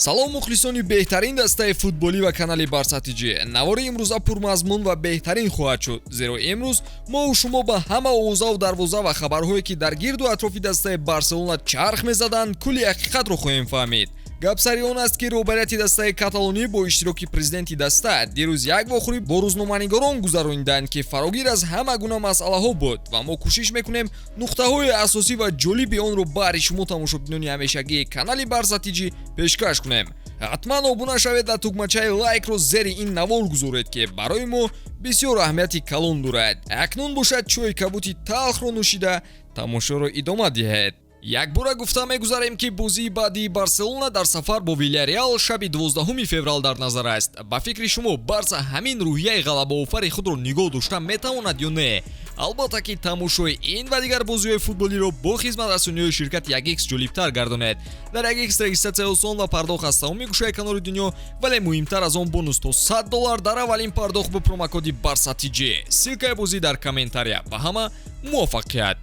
Салом, мухлисони беҳтарин дастаи футболӣ ва канали Барса ТЖ. Навори имрӯза пурмазмун ва беҳтарин хоҳад шуд, зеро имрӯз мову шумо ба ҳама овозаву дарвоза ва хабарҳое, ки дар гирду атрофи дастаи Барселона чарх мезаданд, кулли ҳақиқатро хоҳем фаҳмид. Гап сари он аст, ки роҳбарияти дастаи каталонӣ бо иштироки президенти даста дирӯз як вохӯрӣ бо рӯзноманигорон гузарониданд, ки фарогир аз ҳама гуна масъалаҳо буд, ва мо кӯшиш мекунем нуқтаҳои асосӣ ва ҷолиби онро баҳри шумо, тамошобинони ҳамешагии канали Барса ТЖ, пешкаш кунем. Ҳатман обуна шавед ва тугмачаи лайкро зери ин навор гузоред, ки барои мо бисёр аҳамияти калон дорад. Акнун бошад, чойи кабути талхро нӯшида, тамошоро идома диҳед. Якбора гуфта мегузарем, ки бозии баъдии Барселона дар сафар бо Вильяреал шаби 12 феврал дар назар аст. Ба фикри шумо, Барса ҳамин рӯҳияи ғалабаофари худро нигоҳ дошта метавонад ё не? Албатта ки тамошои ин ва дигар бозиҳои футболиро бо хизматрасониҳои ширкати 1X ҷолибтар гардонед. Дар 1X регистратсия осон ва пардохт аз тамоми гӯшаи канори дунё, вале муҳимтар аз он, бонус то 100 доллар дар аввалин пардохт бо промокоди Барса ТЖ. Ссылкаи бозӣ дар комментария. Ба ҳама муваффақият!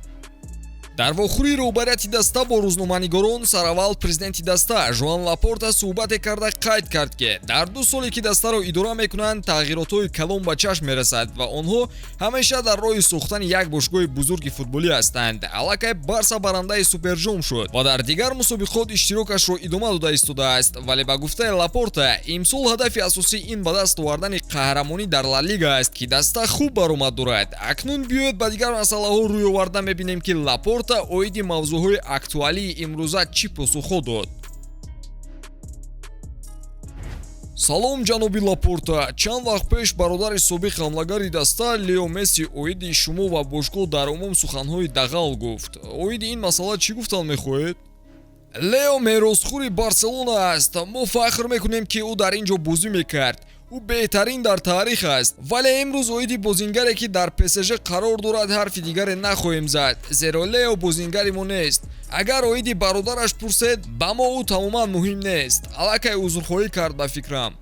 Дар вохӯрии роҳбарияти даста бо рӯзноманигорон сараввал президенти даста Жоан Лапорта суҳбате карда, қайд кард, ки дар 2 соле, ки дастаро идора мекунанд, тағйиротҳои калон ба чашм мерасад ва онҳо ҳамеша дар роҳи сохтани як бошгоҳи бузурги футболӣ ҳастанд. Аллакай Барса барандаи Суперҷом шуд ва дар дигар мусобиқот иштирокашро идома дода истодааст, вале ба гуфтаи Лапорта, имсол ҳадафи асосӣ ин ба даст овардани қаҳрамонӣ дар Ла Лига аст, ки даста хуб баромад дорад. Акнун биёед, ба дигар масъалаҳо рӯй оварда мебинем, ки Лапорта оиди мавзӯъҳои актуалии имрӯза чӣ посухҳо дод. Салом, ҷаноби Лапорта. Чанд вақт пеш бародари собиқ ҳамлагари даста Лео Месси оиди шумо ва бошгоҳ дар умум суханҳои дағал гуфт. Оиди ин масъала чӣ гуфтан мехоҳед? Лео меросхӯри Барселона аст. Мо фахр мекунем, ки ӯ дар ин ҷо бозӣ мекард. Ӯ беҳтарин дар таърих аст, вале имрӯз оиди бозингаре, ки дар ПСЖ қарор дорад, ҳарфи дигаре нахоҳем зад, зеро Лео бозингари мо нест. Агар оиди бародараш пурсед, ба мо ӯ тамоман муҳим нест. Аллакай узрхоҳӣ кард, ба фикрам.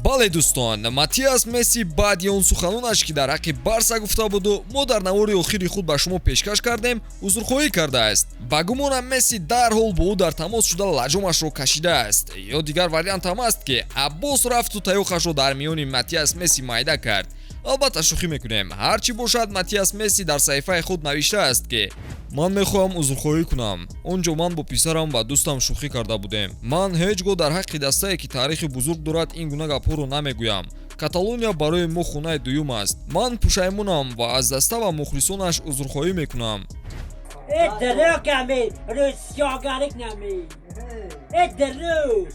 Бале, дӯстон, Матиас Месси баъди он суханонаш, ки дар ҳаққи Барса гуфта буду мо дар навори охири худ ба шумо пешкаш кардем, узрхоҳӣ кардааст. Ба гумонам, Месси дарҳол бо ӯ дар тамос шуда, лаҷомашро кашидааст. Ё дигар вариант ҳам аст, ки Аббос рафту таёқашро дар миёни Матиас Месси майда кард. Албатта, шӯхӣ мекунем. Ҳар чӣ бошад, Матиас Месси дар саҳифаи худ навиштааст, ки ман мехоҳам узрхоҳӣ кунам. Он ҷо ман бо писарам ва дӯстам шӯхӣ карда будем. Ман ҳеҷ гоҳ дар ҳаққи дастае, ки таърихи бузург дорад, ин гуна гапҳоро намегӯям. Каталония барои мо хонаи дуюм аст. Ман пушаймонам ва аз даста ва мухлисонаш узрхоҳӣ мекунам. Э, дурӯғ ами, рӯзсиёгарик нами. Э, дурӯғ.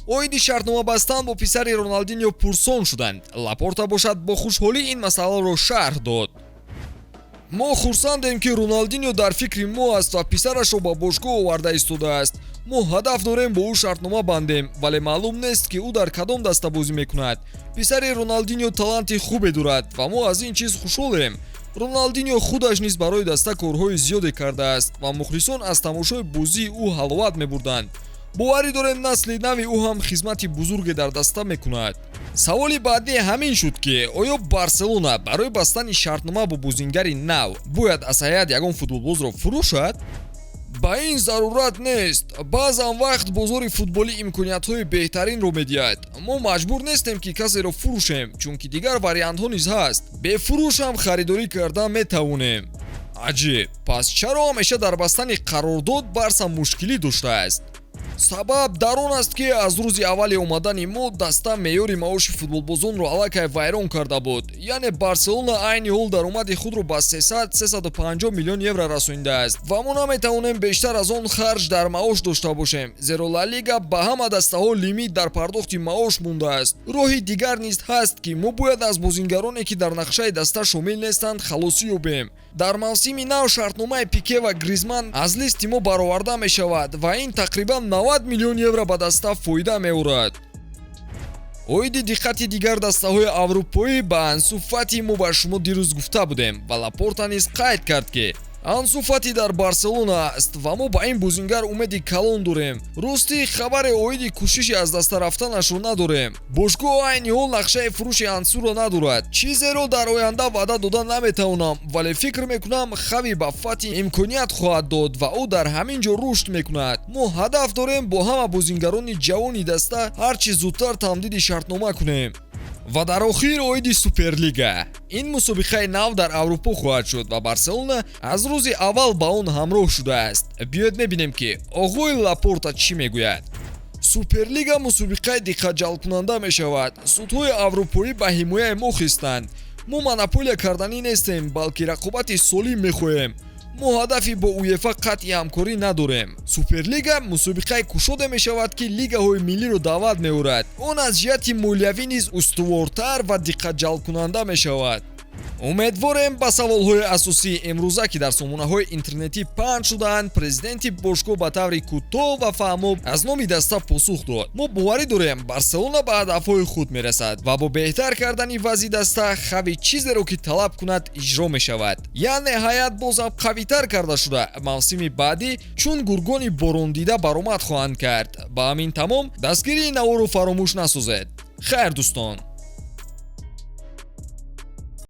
Оиди шартнома бастан бо писари Роналдиньо пурсон шуданд. Лапорта бошад, бо хушҳолӣ ин масъаларо шарҳ дод: мо хурсандем, ки Роналдиньо дар фикри мо аст ва писарашро ба бошгоҳ оварда истодааст. Мо ҳадаф дорем бо ӯ шартнома бандем, вале маълум нест, ки ӯ дар кадом даста бозӣ мекунад. Писари Роналдиньо таланти хубе дорад ва мо аз ин чиз хушҳолем. Роналдиньо худаш низ барои даста корҳои зиёде кардааст ва мухлисон аз тамошои бозии ӯ ҳаловат мебурданд. Боварӣ дорем, насли нави ӯ ҳам хизмати бузурге дар даста мекунад. Саволи баъдӣ ҳамин шуд, ки оё Барселона барои бастани шартнома бо бозингари нав бояд аз ҳайат ягон футболбозро фурӯшад? Ба ин зарурат нест. Баъзан вақт бозори футболӣ имкониятҳои беҳтаринро медиҳад. Мо маҷбур нестем, ки касеро фурӯшем, чунки дигар вариантҳо низ ҳаст. Бефурӯш ҳам харидорӣ карда метавонем. Аҷиб, пас чаро ҳамеша дар бастани қарордод Барса мушкилӣ доштааст? Сабаб дар он аст, ки аз рӯзи аввали омадани мо даста меъёри маоши футболбозонро аллакай вайрон карда буд. Яъне Барселона айни ҳол даромади худро ба 300-350 миллион евро расонидааст ва мо наметавонем бештар аз он харҷ дар маош дошта бошем, зеро Ла Лига ба ҳама дастаҳо лимит дар пардохти маош мондааст. Роҳи дигар низ ҳаст, ки мо бояд аз бозингароне, ки дар нақшаи даста шомил нестанд, халосӣ ёбем. Дар мавсими нав шартномаи Пике ва Гризман аз листи мо бароварда мешавад ва ин тақрибан 90 миллион евро ба даста фоида меорад. Оиди диққати дигар дастаҳои аврупоӣ ба Ансу Фати мо ба шумо дирӯз гуфта будем ва Лапорта низ қайд кард, ки Ансу Фати дар Барселона аст ва мо ба ин бозингар умеди калон дорем. Ростӣ, хабаре оиди кӯшиши аз даста рафтанашро надорем. Бошгоҳ айни ҳол нақшаи фурӯши Ансуро надорад. Чизеро дар оянда ваъда дода наметавонам, вале фикр мекунам, Хави ба Фати имконият хоҳад дод ва ӯ дар ҳамин ҷо рушд мекунад. Мо ҳадаф дорем бо ҳама бозингарони ҷавони даста ҳар чӣ зудтар тамдиди шартнома кунем. Ва дар охир оиди Суперлига. Ин мусобиқаи нав дар Аврупо хоҳад шуд ва Барселона аз рӯзи аввал ба он ҳамроҳ шудааст. Биёед мебинем, ки оғои Лапорта чӣ мегӯяд. Суперлига мусобиқаи диққатҷалбкунанда мешавад. Судҳои аврупоӣ ба ҳимояи мо хистанд. Мо монополия карданӣ нестем, балки рақобати солим мехоҳем. Мо ҳадафи бо УЕФА қатъи ҳамкорӣ надорем. Суперлига мусобиқаи кушоде мешавад, ки лигаҳои миллиро даъват меорад. Он аз ҷиҳати молиявӣ низ устувортар ва диққатҷалбкунанда мешавад. Умедворем, ба саволҳои асосии имрӯза, ки дар сомонаҳои интернетӣ паҳн шудаанд, президенти бошгоҳ ба таври кӯтоҳ ва фаҳмо аз номи даста посух дод. Мо боварӣ дорем, Барселона ба ҳадафҳои худ мерасад ва бо беҳтар кардани вазъи даста Хави чизеро, ки талаб кунад, иҷро мешавад, яъне ҳайат бозам қавитар карда шуда, мавсими баъдӣ чун гургони борондида баромад хоҳанд кард. Ба ҳамин тамом. Дастгирии наворо фаромӯш насозед. Хайр, дӯстон.